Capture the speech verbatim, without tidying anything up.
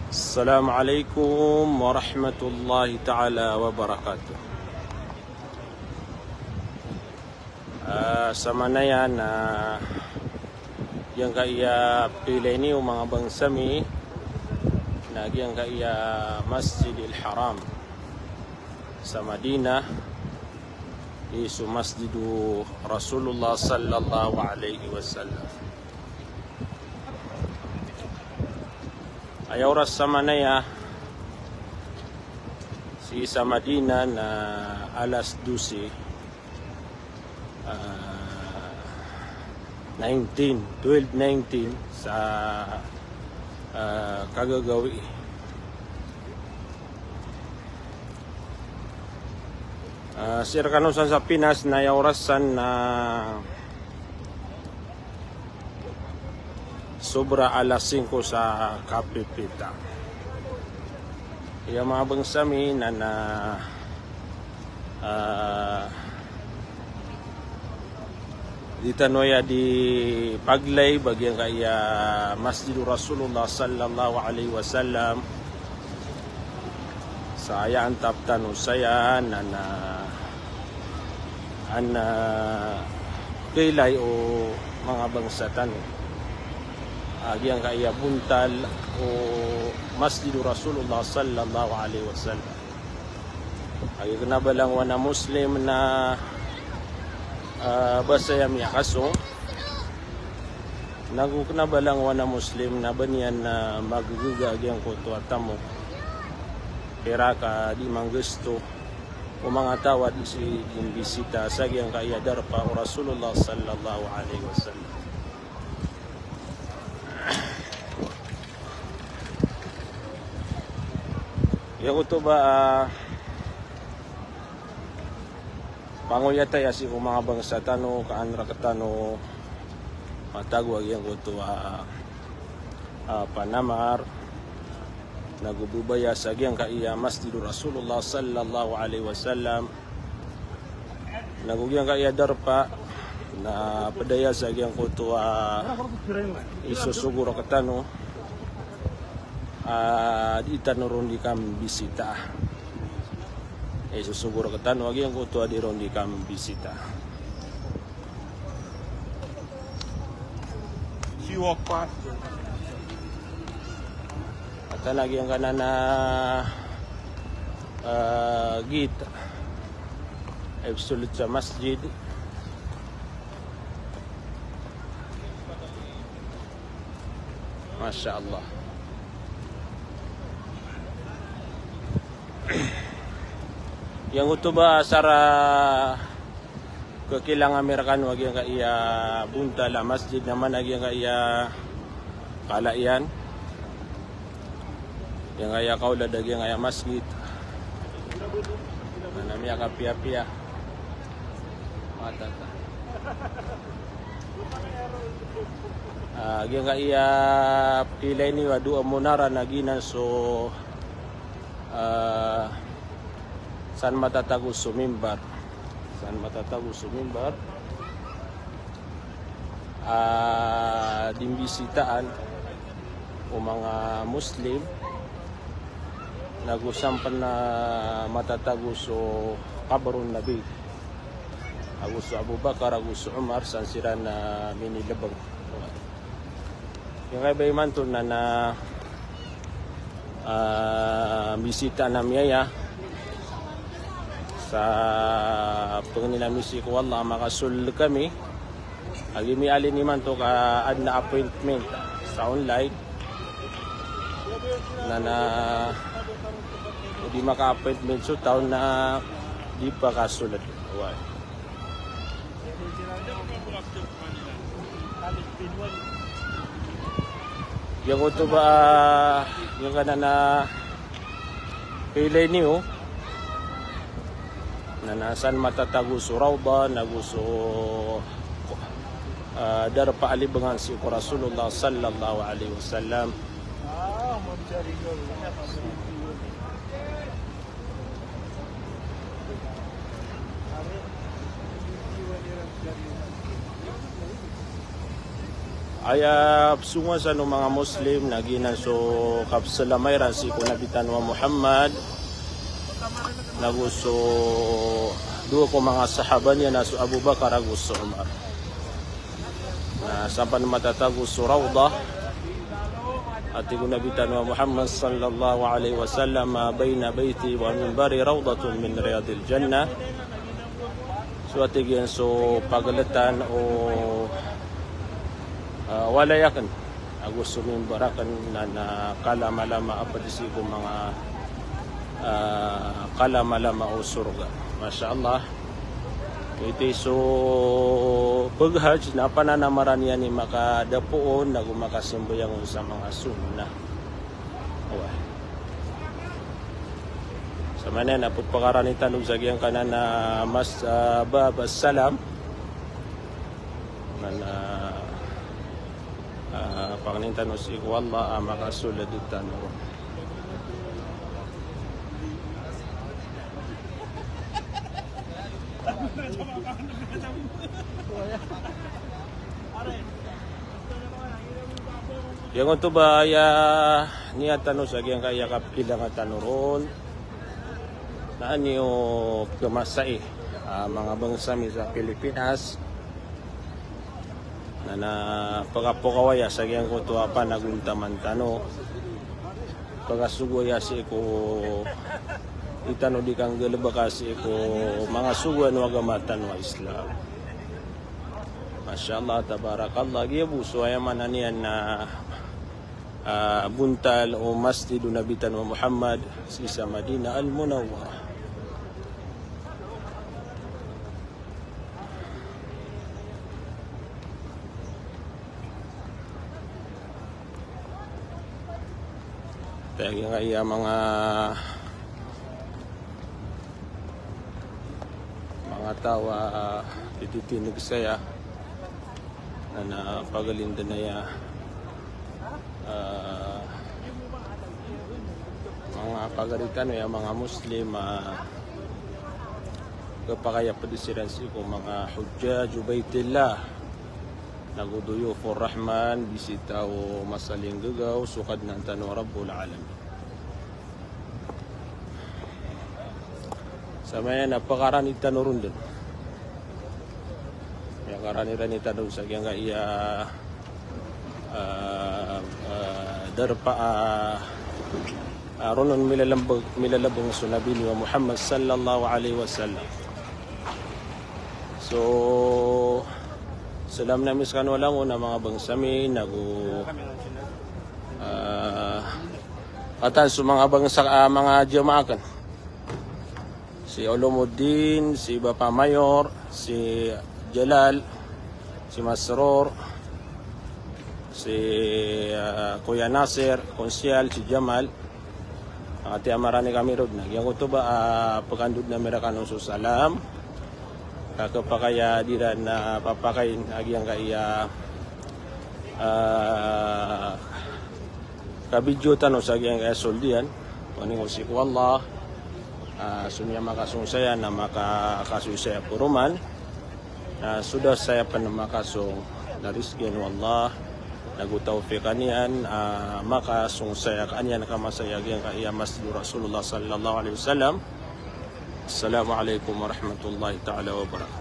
Assalamu alaikum warahmatullahi ta'ala wabarakatuh. Ah, samanaya na giyangkaya pilay niyo manga bangsa mi na giyangkaya Masjidil Haram sa Madinah, i so Masjidu Rasulullah sallallahu alaihi wasallam. Aya oras samanaya sii sa Madinah na alas dose, ah, nineteen, twelve nineteen sa, ah, kagagawii. Ah, sii rekano san sa Pinas na aya oras san na sobra alas singko sa kapipita. Aya manga bangsa mi na, na, ah, di tano aya di pag-live a giyangkaya Masjidu Rasulullah sallallahu alaihi wasallam. Sa aya antap tano saya na, na, an, ah, pilay o manga bangsa tano a giyangkaya bontal o Masjidu Rasulullah sallallahu alaihi wasallam. Agi kena ba langowan a Muslim na, ah, ba saya miyakasong. Nago kena ba langowan a Muslim na ba niyan, ah, magagaga a giyangkoto a tamok. Pira ka di manggasto o manga taw a di sii di mbisita sa giyangkaya darpa o Rasulullah sallallahu alaihi wasallam. Giyangkoto ba, ah, pangoyat aya sii ko manga bangsa tano, ka an rektano matago a giyangkoto a, ah, panamar, nago bebaya sa giyangkaya Masjidu Rasulullah sallallahu alaihi wasallam. Nago giyangkaya darpa na pedaya sa giyangkoto a isosogo rektano a di tano ron di kambisita. Isosogo rektano a giyangkoto a di ron di kambisita. Mataan a giyangkanan a, ah, gate a ipsolot sa masjid. Masha Allah. Giyangkoto ba sara kekilang ami rekano a giyangkaya bontal a masjid na mana giyangkaya kala iyan. Giyangkaya kaolad a giyangkaya masjid. Na miyakapiyapiya. Matata. Ah, giyangkaya pilay niyo a dowa a monara na giyanan so, ah, san matatago so mimbar. San matatago so mimbar. Ah, di mbisitaan o manga Muslim, nago san pen a matatago so kabrun Nabi, ago so Abu Bakar, ago so Umar, san siran a minilebeng. Giyangkaya ba imanto na, na, ah, mbisitaan ami aya sa pangnin ami sii ko Allah a makasold kami. Agi mialin imanto ka aden a appointment sa online. Na, na, o di maka-appointment so taw na di pakasold. Oway. Giyangkoto ba, giyangkanan a pilay niyo. Na, na san matatago so Rawdah, nago so, ah, darpa a libengan sii ko Rasulullah sallallahu alaihi wasallam. Aya pzonga san o manga Muslim na giyanan so kapzalama iran sii ko Nabi tano a Muhammad, nago so dowa ko manga sahaba niyan a so Abu Bakar ago so Umar. Na sampan matatago so Rawdah, a tig o Nabi tano a Muhammad sallallahu alaihi wasallam, "Baina baiti wa minbari rawdatun min riyadil jannah." So a tig iyan so pagltan o, ah, walay akn ago so mimbar akn na, na kalamalama a pd sii ko manga, ah, kalamalama o sorga. Masha Allah. Ito i so pag-hajj na pananamaran iyan i makadapoon nago makasambayang on sa manga sunnah. Oway. Sa maana na pphakaran tano sa giyangkanan a mas, ah, bab as-salam. Na, na, ah, pangnin tano sii ko Allah a makasold tano. Giyangkoto ba aya niyat tano sa giyangkaya kapkilanga tano ron. Na aya niyo pkhamasai, ah, manga bangsa mi sa Pilipinas. Na, na pkhapokaw aya sa giyangkoto a panagontaman tano. Pkhasogo aya sii ko, itano di kanggalbka sii ko manga sogoan o agama tano a Islam. Masha Allah, tabarakallah. Giya bo so aya maana niyan na, ah, bontal o Masjid o Nabi tano a Muhammad sii sa Madinah Al-Munawwarah. Tagiyangkaya manga, manga taw a, ah, pititineg saya. Na, na pagalindan aya, ah, manga pagari tano aya manga Muslim, ah, khapakay a pd siran sii ko manga hujjaju Baitillah, nago duyufur Rahman, bisita o masalinggagaw so Kadnan tano a Rabbul Alamin. Sa maana na pkaran tano ron dn. Aya karan iran tano sa giyangkaya, ah, ah, darpa, ah, ah, ron on milalabang, milalabang so Nabi niyo a Muhammad sallallahu alaihi wasallam. So, salam ami skano langon a manga bangsa mi, nago, ah, katan so manga bangsa, ah, manga jamaah akn. Si Ulumuddin, si Bapa Mayor, si Jalal, si Masrur, si, ah, Kuya Nasir, Konsehal, si Jamal. Ati a marani kami ron na giyangkoto ba, ah, pkandod ami rkano so salam. Ka khapakay a di ran, ah, papakayn a giyangkaya, ah, kabidyo tano sa giyangkaya sold iyan. Pangnin ko sii ko Allah, ah, so miyamakasongsaya na makakasongsaya poroman. Na so da saya pn makasong na rizkiyan o Allah, nago tawfiqan iyan, ah, makasongsaya ka an iyan kamasaya giyangkaya Masjid o Rasulullah sallallahu alaihi wasallam. Assalamu alaikum warahmatullahi ta'ala wabarakatuh.